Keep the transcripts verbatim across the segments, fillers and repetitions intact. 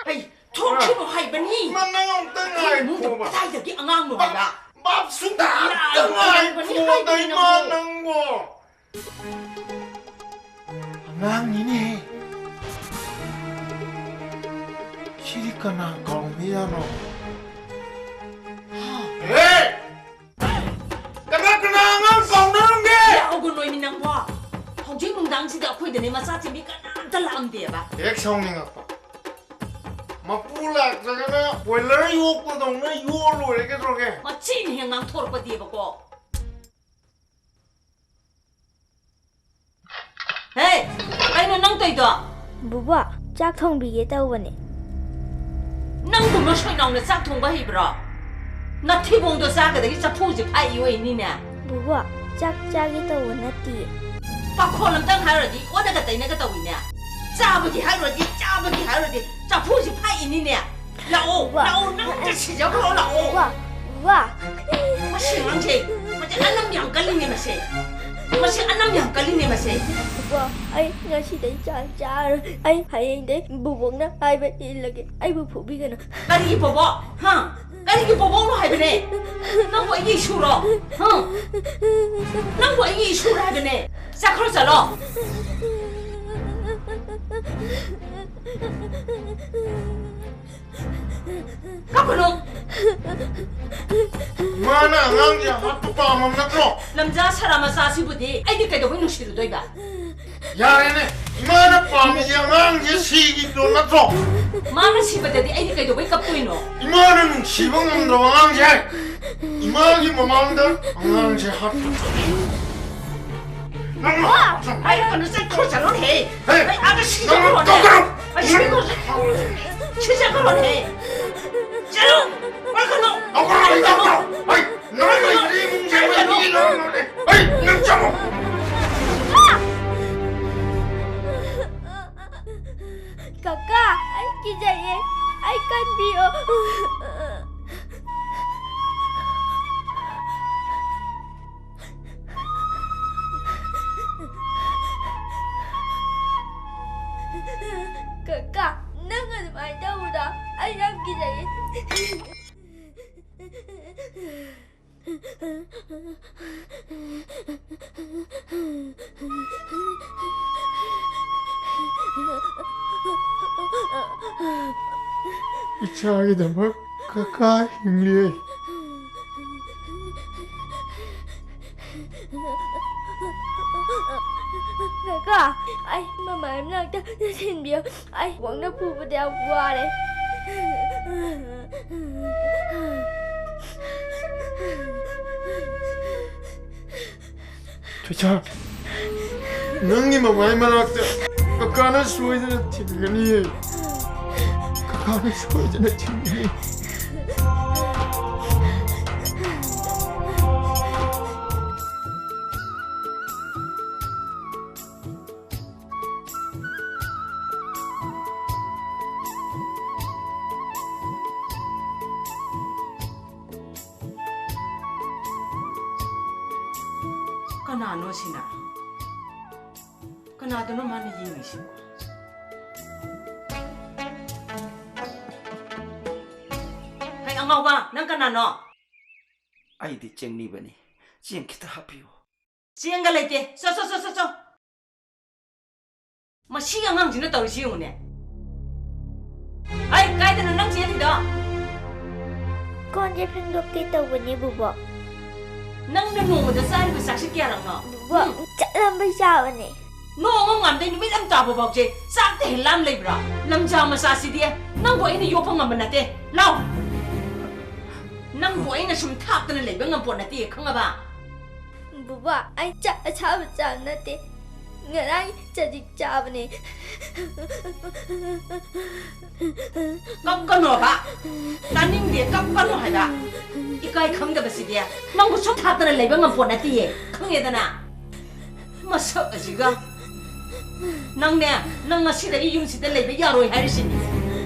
ꯍꯩ, ꯊꯣꯛꯈꯤꯅꯨ ꯍꯥꯏꯕꯅꯤ꯫ ꯃꯥ, ꯅꯪ ꯑꯝꯇ ꯑꯩꯈꯣꯏ ꯏꯃꯨꯡꯗ ꯉꯥꯏꯈꯣꯕ꯫ ꯀꯗꯥꯏꯗꯒꯤ ꯑꯉꯥꯡꯅꯣ ꯍꯥꯏꯕ? ꯕꯥꯞ ꯁꯨꯡꯇꯥ ꯂꯥꯏ ꯑꯝꯇ ꯂꯩꯕꯅꯤ ꯉꯥꯏꯈꯣꯗ, ꯍꯥꯏꯕꯅꯤ ꯏꯃꯥ ꯅꯪꯕꯨ꯫ ꯅꯪꯕꯣ꯫ ꯑꯉꯥꯡꯅꯤꯅꯦꯍꯦ꯫ ꯁꯤꯗꯤ ꯀꯅꯥ ꯀꯧꯔꯝꯃꯤꯖꯥꯠꯅꯣ? ꯍꯥ? ꯍꯦ! ꯀꯅꯥ ꯀꯅꯥ ꯑꯉꯥꯡ ꯀꯧꯅꯔꯝꯒꯦ? ꯌꯥꯎꯒꯅꯣꯏꯃꯤ ꯅꯪꯕꯣ꯫ ꯍꯧꯖꯤꯛ ꯅꯨꯡꯗꯥꯡꯁꯤꯗ ꯑꯩꯈꯣꯏꯗꯅꯦ ꯃꯆꯥ ꯆꯦꯟꯕꯤ ꯀꯅꯥꯝꯇ ꯂꯥꯛꯑꯝꯗꯦꯕ꯫ ꯍꯦꯛ ꯁꯥꯎꯅꯤꯡꯉꯛꯄ꯫ ꯃꯄꯨ ꯂꯥꯛꯇ꯭ꯔꯒꯅ ꯕꯣꯏꯂꯔ ꯌꯣꯛꯄꯗꯧꯅ ꯌꯣꯛꯑ ꯂꯣꯏꯔꯦ ꯀꯩꯗꯧꯔꯒꯦ? ꯃꯆꯦꯅ ꯍꯦꯛ ꯉꯥꯡꯊꯣꯔꯛꯄꯗꯤꯕꯀꯣ꯫ ꯍꯦ, ꯀꯩꯅꯣ ꯅꯪ ꯇꯧꯏꯗꯣ? ꯕꯨꯕꯣꯛ, ꯆꯥꯛ ꯊꯣꯡꯕꯤꯒꯦ ꯇꯧꯕꯅꯦ꯫ ꯅꯪꯒꯨꯝꯕ ꯁꯣꯏꯅꯥꯎꯅ ꯆꯥꯛ ꯊꯣꯡꯕ ꯍꯩꯕ꯭ꯔꯣ? ꯅꯊꯤꯕꯣꯡꯗꯣ ꯆꯥꯒꯗꯒꯤ ꯆꯐꯨꯁꯦ ꯐꯥꯛꯏ ꯑꯣꯏꯅꯤꯅꯦ꯫ ꯕꯨꯕꯣꯛ, ꯆꯥꯛ ꯆꯥꯒꯦ ꯇꯧꯕ ꯅꯠꯇꯤꯌꯦ꯫ ꯄꯥꯈꯣꯜ ꯑꯝꯇꯪ ꯍꯥꯏꯔꯨꯔꯗꯤ ꯑꯣꯟꯅꯒ ꯇꯩꯅꯒ ꯇꯧꯏꯅꯦ꯫ ꯆꯥꯕꯒꯤ ꯍꯥꯏꯔꯨꯔꯗꯤ, ꯆꯥꯕꯒꯤ ꯍꯥꯏꯔꯨꯔꯗꯤ ꯆꯐꯨꯁꯦ ꯐꯥꯛꯏꯅꯤꯅꯦ꯫ ꯂꯥꯛꯑꯣ, ꯕꯨꯕꯣꯛ꯫ ꯂꯥꯛꯑꯣ, ꯅꯪ ꯑꯝꯇ ꯁꯤꯖꯈ꯭ꯔꯣ, ꯂꯥꯛꯑꯣ꯫ ꯕꯨꯕꯣꯛ, ꯕꯨꯕꯣꯛ꯫ ꯃꯁꯤ ꯑꯉꯥꯡꯁꯦ, ꯃꯁꯤ ꯑꯅꯝ ꯌꯥꯝ ꯀꯜꯂꯤꯅꯦ ꯃꯁꯦ꯫ ꯃꯁꯤ ꯑꯅꯝ ꯌꯥꯝ ꯀꯜꯂꯤꯅꯦ ꯃꯁꯦ꯫ ꯕꯨꯕꯣꯛ, ꯑꯩ ꯉꯁꯤꯗꯩ ꯆꯥꯛ ꯆꯥꯔꯣꯏ꯫ ꯑꯩ ꯍꯌꯦꯡꯗꯩ ꯕꯨꯕꯣꯛꯅ ꯍꯥꯏꯕ ꯏꯜꯂꯒꯦ꯫ ꯑꯩꯕꯨ ꯐꯨꯕꯤꯒꯅꯨ꯫ ꯀꯔꯤꯒꯤ ꯕꯣꯕꯣꯛ? ꯍꯥ? ꯀꯔꯤꯒꯤ ꯕꯣꯕꯣꯛꯅꯣ ꯍꯥꯏꯕꯅꯦ? ꯅꯪꯕꯨ ꯑꯩꯒꯤ ꯏꯁꯨꯔꯣ? ꯍꯥ? ꯅꯪꯕꯨ ꯑꯩꯒꯤ ꯏꯁꯨꯔꯣ ꯍꯥꯏꯕꯅꯦ? ꯆꯠꯈ꯭ꯔꯣ, ꯆꯠꯂꯣ꯫ ꯀꯞꯀꯅꯨ꯫ ꯃꯥꯅ ꯑꯉꯥꯡꯁꯦ ꯍꯥꯠꯄ ꯄꯥꯝꯃꯝ ꯅꯠꯇ꯭ꯔꯣ? ꯂꯝꯖꯥ ꯁꯔꯥ ꯃꯆꯥꯁꯤꯕꯨꯗꯤ ꯑꯩꯗꯤ ꯀꯩꯗꯧꯕꯩ ꯅꯨꯡꯁꯤꯔꯨꯗꯣꯏꯕ? ꯌꯥꯔꯦꯅꯦ, ꯏꯃꯥꯅ ꯄꯥꯝꯃꯤꯁꯦ ꯑꯉꯥꯡꯁꯦ ꯁꯤꯈꯤꯕꯗꯣ ꯅꯠꯇ꯭ꯔꯣ? ꯃꯥꯅ ꯁꯤꯕꯗꯗꯤ ꯑꯩꯗꯤ ꯀꯩꯗꯧꯕꯩ ꯀꯞꯇꯣꯏꯅꯣ? ꯏꯃꯥꯅ ꯅꯨꯡꯁꯤꯕ ꯉꯝꯗ꯭ꯔꯕ ꯑꯉꯥꯡꯁꯦ ꯏꯃꯥꯒꯤ ꯃꯃꯥꯡꯗ ꯑꯉꯥꯡꯁꯦ ꯍꯥꯠꯄ ꯆꯠꯂꯤ꯫ ꯅꯪ ꯍꯥꯏꯔꯛꯀꯅꯨ, ꯆꯠꯈ꯭ꯔꯣ, ꯆꯠꯂꯣꯅꯦꯍꯦ꯫ ꯍꯦ! ꯑꯩ ꯑꯥꯗ ꯁꯤꯖꯈ꯭ꯔꯣꯅꯦ꯫ ꯅꯪ ꯇꯧꯒꯅꯨ! ꯑꯩ ꯁꯤꯖꯈ꯭ꯔꯣ, ꯁꯤꯖꯈ꯭ꯔꯣꯅꯦ꯫ ꯆꯠꯂꯣ! ꯄꯥꯏꯈꯠꯂꯣ! ꯇꯧꯒꯅꯨ! ꯑꯩ ꯇꯧꯒꯅꯨ! ꯑꯩ ꯅꯪ ꯂꯩꯔꯤ ꯏꯃꯨꯡꯁꯦ ꯑꯩ ꯃꯤ ꯂꯧꯔꯅꯨꯅꯦ! ꯑꯩ ꯅꯪ ꯆꯪꯉꯣ! ꯀꯀꯥ, ꯑꯩ ꯀꯤꯖꯩꯌꯦ꯫ ꯑꯩ ꯀꯟꯕꯤꯌꯣ꯫ ꯀꯀꯥ, ꯅꯪ ꯑꯗꯨꯃꯥꯏꯅ ꯇꯧꯕ ꯑꯩ ꯌꯥꯝ ꯀꯤꯖꯩꯌꯦ꯫ ꯏꯆꯥꯒꯤꯗꯃꯛ ꯀꯀꯥ ꯍꯤꯡꯂꯤ꯫ ꯀꯀꯥ, ꯑꯩ ꯃꯃꯥꯏ ꯃꯅꯥꯛꯇ ꯊꯤꯟꯕꯤꯌꯨ꯫ ꯑꯩ ꯋꯥꯡꯅ ꯄꯨꯕꯗ ꯌꯥꯝ ꯋꯥꯔꯦ꯫ ꯆꯣꯏꯆꯥ, ꯅꯪꯒꯤ ꯃꯃꯥꯏ ꯃꯅꯥꯛꯇ ꯀꯀꯥꯅ ꯁꯣꯏꯗꯅ ꯊꯤꯟꯒꯅꯤꯌꯦ꯫ ꯀꯀꯥꯅ ꯁꯣꯏꯗꯅ ꯊꯤꯟꯒꯅꯤ꯫ ꯀꯅꯥꯅꯣ ꯁꯤꯅ? ꯀꯅꯥꯗꯅꯣ ꯃꯥꯅ ꯌꯦꯡꯉꯤꯁꯤꯕꯣ? ꯍꯩ, ꯑꯉꯥꯎꯕ, ꯅꯪ ꯀꯅꯥꯅꯣ? ꯑꯩꯗꯤ ꯆꯦꯡꯅꯤꯕꯅꯤ꯫ ꯆꯦꯡ ꯈꯤꯇ ꯍꯥꯞꯄꯤꯌꯨ꯫ ꯆꯦꯡꯒ ꯂꯩꯇꯦ꯫ ꯆꯣ, ꯆꯣ, ꯆꯣ, ꯆꯣ, ꯆꯣ꯫ ꯃꯁꯤ ꯑꯉꯥꯡꯁꯤꯅ ꯇꯧꯔꯤꯁꯤ ꯌꯦꯡꯉꯨꯅꯦ꯫ ꯑꯩ ꯀꯥꯏꯗꯅꯣ ꯅꯪ ꯆꯦꯜꯂꯤꯗꯣ? ꯀꯣꯟꯁꯦ ꯐꯦꯡꯗꯣꯛꯀꯦ ꯇꯧꯕꯅꯦ, ꯕꯨꯕꯣꯛ꯫ ꯅꯪꯅ ꯅꯣꯡꯃꯗ ꯆꯥꯔꯤꯕ ꯆꯥꯛꯁꯤ ꯀꯌꯥꯔꯛꯅꯣ? ꯕꯨꯕꯣꯛ, ꯎꯝ꯫ ꯆꯠꯂꯝꯕꯩ ꯆꯥꯕꯅꯦ꯫ ꯅꯣꯡꯃ ꯉꯥꯝꯗꯩ ꯅꯨꯃꯤꯠ ꯑꯃ ꯇꯥꯕ ꯐꯥꯎꯁꯦ ꯆꯥꯛꯇ ꯍꯦꯟ ꯂꯥꯝ ꯂꯩꯕ꯭ꯔꯥ? ꯂꯝꯖꯥ ꯃꯆꯥꯁꯤꯗꯤ ꯅꯪꯕꯨ ꯑꯩꯅ ꯌꯣꯛꯄ ꯉꯝꯕ ꯅꯠꯇꯦ꯫ ꯂꯥꯎ! ꯅꯪꯕꯨ ꯑꯩꯅ ꯁꯨꯝ ꯊꯥꯞꯇꯅ ꯂꯩꯕ ꯉꯝꯄꯣꯠ ꯅꯠꯇꯦ, ꯈꯪꯉꯕ? ꯕꯨꯕꯥ, ꯑꯩ ꯆꯥꯛ ꯑꯁꯥꯕ ꯆꯥꯕ ꯅꯠꯇꯦ꯫ ꯉꯔꯥꯡ ꯆꯖꯤꯛ ꯆꯥꯕꯅꯦ꯫ ꯀꯞꯀꯅꯣꯕ꯫ ꯇꯥꯅꯤꯡꯗꯦ, ꯀꯞꯀꯅꯣ ꯍꯥꯏꯕ꯫ ꯏꯀꯥꯏ ꯈꯪꯗꯕꯁꯤꯗꯤ꯫ ꯅꯪꯕꯨ ꯁꯨꯝ ꯊꯥꯞꯇꯅ ꯂꯩꯕ ꯉꯝꯄꯣꯠ ꯅꯠꯇꯤꯌꯦ, ꯈꯪꯉꯦꯗꯅ? ꯃꯁꯛ ꯑꯁꯤꯒ꯫ ꯅꯪꯅꯦ, ꯅꯪ ꯉꯁꯤꯗꯒꯤ ꯌꯨꯝꯁꯤꯗ ꯂꯩꯕ ꯌꯥꯔꯣꯏ ꯍꯥꯏꯔꯤꯁꯤꯅꯤ꯫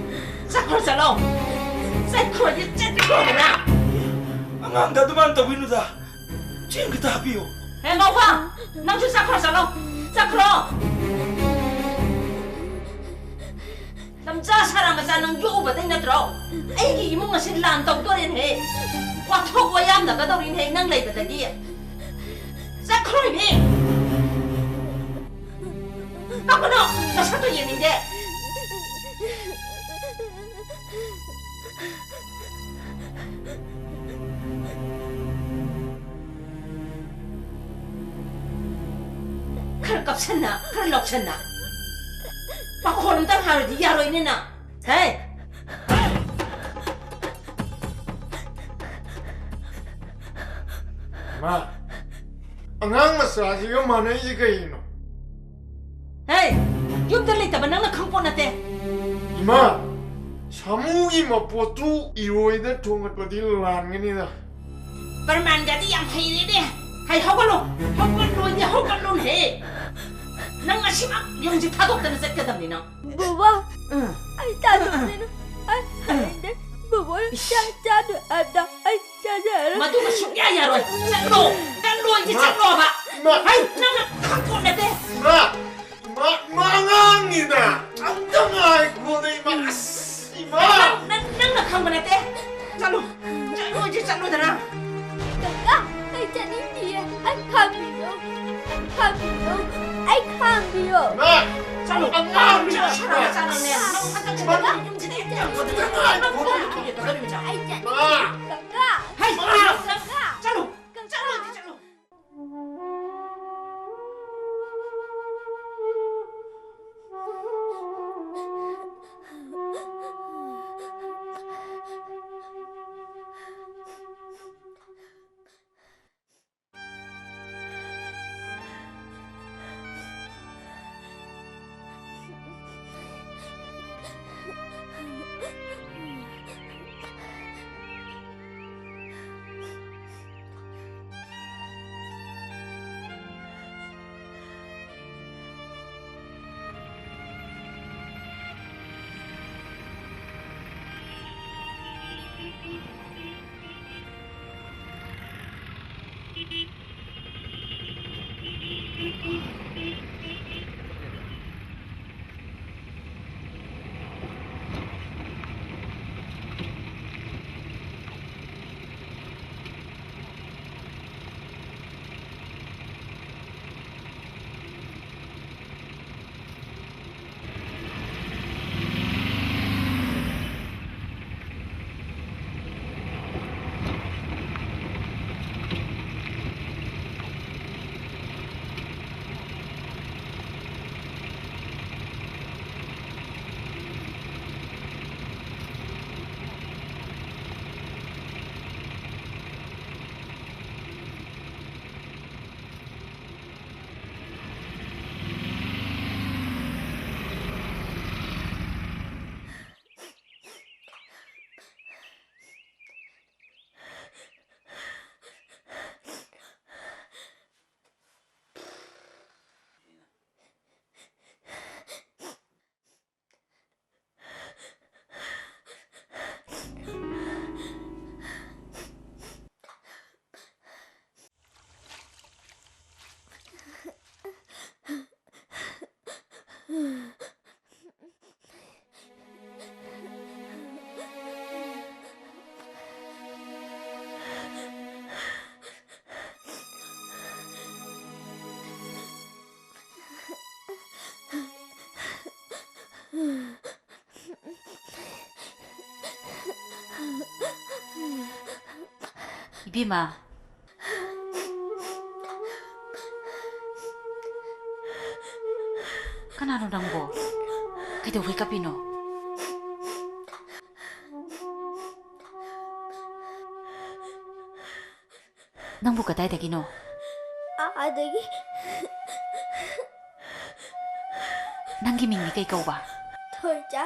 ꯆꯠꯈ꯭ꯔꯣ, ꯆꯠꯂꯣ꯫ ꯆꯠꯈ꯭ꯔꯣꯗꯤ ꯆꯠꯈ꯭ꯔꯣꯗꯅ꯫ ꯑꯉꯥꯡꯗ ꯑꯗꯨꯃꯥꯏꯅ ꯇꯧꯕꯤꯅꯨꯗ꯫ ꯆꯦꯡ ꯈꯤꯇ ꯍꯥꯞꯄꯤꯌꯨ꯫ ꯍꯦ, ꯉꯥꯎꯕ! ꯅꯪꯁꯨ ꯆꯠꯈ꯭ꯔꯣ, ꯆꯠꯂꯣ꯫ ꯆꯠꯈ꯭ꯔꯣ! ꯂꯝꯆꯥ ꯁꯥꯔꯥ ꯃꯆꯥ ꯅꯪ ꯌꯣꯛꯎꯕꯗꯩ ꯅꯠꯇ꯭ꯔꯣ? ꯑꯩꯒꯤ ꯏꯃꯨꯡ ꯑꯁꯤ ꯂꯥꯟ ꯇꯧꯗꯣꯔꯦꯅꯦꯍꯦ꯫ ꯋꯥꯊꯣꯛ ꯋꯥꯌꯥꯝꯅꯒꯗꯧꯔꯤꯅꯦꯍꯦ ꯅꯪ ꯂꯩꯕꯗꯒꯤ꯫ ꯆꯠꯈ꯭ꯔꯣꯏꯅꯦ꯫ ꯀꯞꯀꯅꯣ, ꯅꯁꯛꯇꯣ ꯌꯦꯡꯅꯤꯡꯗꯦ꯫ ꯈꯔ ꯀꯞꯁꯟꯅ, ꯈꯔ ꯂꯥꯎꯁꯟꯅ꯫ ꯄꯥꯈꯣꯟ ꯑꯝꯇꯪ ꯍꯥꯏꯔꯨꯔꯗꯤ ꯌꯥꯔꯣꯏꯅꯦ ꯅꯪ꯫ ꯍꯦ! ꯃꯥ, ꯑꯉꯥꯡ ꯃꯆꯥꯁꯤꯒ ꯃꯥꯟꯅꯩꯁꯤ ꯀꯩꯅꯣ? ꯍꯦ! ꯌꯨꯝꯗ ꯂꯩꯇꯕ ꯅꯪꯅ ꯈꯪꯄꯣꯠ ꯅꯠꯇꯦ꯫ ꯏꯃꯥ, ꯁꯥꯃꯨꯒꯤ ꯃꯄꯣꯠꯇꯨ ꯏꯔꯣꯏꯗ ꯊꯣꯡꯒꯠꯄꯗꯤ ꯂꯥꯟꯒꯅꯤꯗ꯫ ꯄ꯭ꯔꯃꯥꯟꯒꯗꯤ ꯌꯥꯝ ꯍꯩꯔꯦꯅꯦ꯫ ꯍꯩ, ꯍꯧꯒꯠꯂꯣ꯫ ꯍꯧꯒꯠꯂꯣꯗꯤ ꯍꯧꯒꯠꯂꯣꯅꯦꯍꯦ꯫ ꯅꯪ ꯉꯁꯤꯃꯛ ꯌꯨꯝꯁꯦ ꯊꯥꯗꯣꯛꯇꯅ ꯆꯠꯀꯗꯕꯅꯤ ꯅꯪ꯫ ꯕꯕꯥ, ꯎꯝ꯫ ꯑꯩ ꯆꯥꯗꯣꯏꯅꯤꯅ꯫ ꯑꯩ ꯍꯌꯦꯡꯗꯩ ꯕꯕꯥ ꯏꯁ꯫ ꯆꯥꯛ ꯆꯥꯗꯣꯏ ꯍꯥꯏꯕꯗ ꯑꯩ ꯆꯥꯖꯔꯣꯏ꯫ ꯃꯗꯨꯃ ꯁꯨꯡꯌꯥ ꯌꯥꯔꯣꯏ꯫ ꯆꯠꯂꯣ꯫ ꯆꯠꯂꯣ ꯍꯥꯏꯁꯦ ꯏꯃꯥ! ꯆꯠꯂꯣꯕ꯫ ꯏꯃꯥ! ꯍꯩ, ꯅꯪꯅ ꯈꯪꯄꯣꯠ ꯅꯠꯇꯦ꯫ ꯏꯃꯥ! ꯏꯃꯥ! ꯏꯃꯥ ꯑꯉꯥꯡꯅꯤꯗ! ꯑꯝꯇ ꯉꯥꯏꯈꯣꯅꯦ ꯏꯃꯥ! ꯑꯁ! ꯏꯃꯥ! ꯅꯪ, ꯅꯪ, ꯅꯪꯅ ꯈꯪꯕ ꯅꯠꯇꯦ꯫ ꯆꯠꯂꯣ꯫ ꯆꯠꯂꯣ ꯍꯥꯏꯁꯦ ꯆꯠꯂꯣꯗꯅ꯫ ꯀꯀꯥ, ꯑꯩ ꯆꯠꯅꯤꯡꯗꯤꯌꯦ꯫ ꯑꯩ ꯈꯥꯝꯕꯤꯌꯣ꯫ ꯑꯩ ꯈꯥꯝꯕꯤꯌꯣ꯫ ꯑꯩ ꯈꯥꯝꯕꯤꯌꯣ꯫ ꯏꯃꯥ! ꯆꯠꯂꯣ꯫ ꯑꯉꯥꯡꯅꯤꯗ! ꯆꯠꯂꯣ, ꯆꯠꯂꯣ, ꯆꯠꯂꯣ, ꯅꯪ ꯍꯟꯗꯛ ꯏꯃꯥ! ꯌꯨꯝꯁꯤꯗ ꯍꯦꯛ ꯌꯥꯝ ꯑꯝꯇ ꯉꯥꯏꯈꯣ! ꯅꯪ ꯊꯣꯛꯑꯒ ꯊꯣꯛꯑꯒ ꯆꯠꯂꯣ ꯏꯃꯥ! ꯑꯩ ꯆꯠꯅꯤꯡꯗꯦ꯫ ꯏꯃꯥ! ꯀꯀꯥ! ꯍꯩ! ꯀꯀꯥ! ꯆꯠꯂꯣ! ꯆꯠꯂꯣ! ꯆꯠꯂꯣ! ꯏꯕꯦꯝꯃ, ꯀꯅꯥꯅꯣ ꯅꯪꯕꯣ? ꯀꯩꯗꯧꯕꯩ ꯀꯞꯄꯤꯅꯣ? ꯅꯪꯕꯨ ꯀꯗꯥꯏꯗꯒꯤꯅꯣ? ꯑꯥꯗꯒꯤ꯫ ꯅꯪꯒꯤ ꯃꯤꯡꯗꯤ ꯀꯩ ꯀꯧꯕ? ꯊꯣꯏꯆꯥ꯫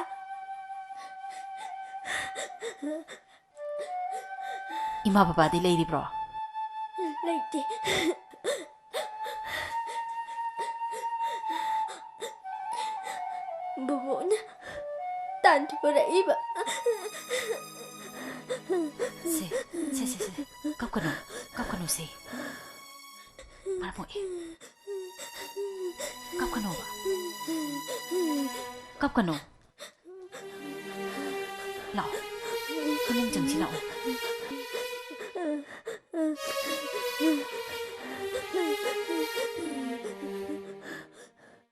ꯏꯃꯥ ꯕꯕꯥꯗꯤ ꯂꯩꯔꯤꯕ꯭ꯔꯣ? ꯂꯩꯇꯦ꯫ ꯕꯣꯕꯣꯛꯅ ꯇꯥꯟꯊꯣꯔꯛꯏꯕ꯫ ꯁꯦ, ꯁꯦ, ꯁꯦ, ꯁꯦ, ꯀꯞꯀꯅꯨ, ꯀꯞꯀꯅꯨ ꯁꯦ꯫ ꯃꯔꯝ ꯃꯣꯛꯑꯦ꯫ ꯀꯞꯀꯅꯣꯕ꯫ ꯀꯞꯀꯅꯨ꯫ ꯂꯥꯛꯑꯣ꯫ ꯃꯅꯨꯡ ꯆꯪꯁꯤ ꯂꯥꯛꯑꯣ꯫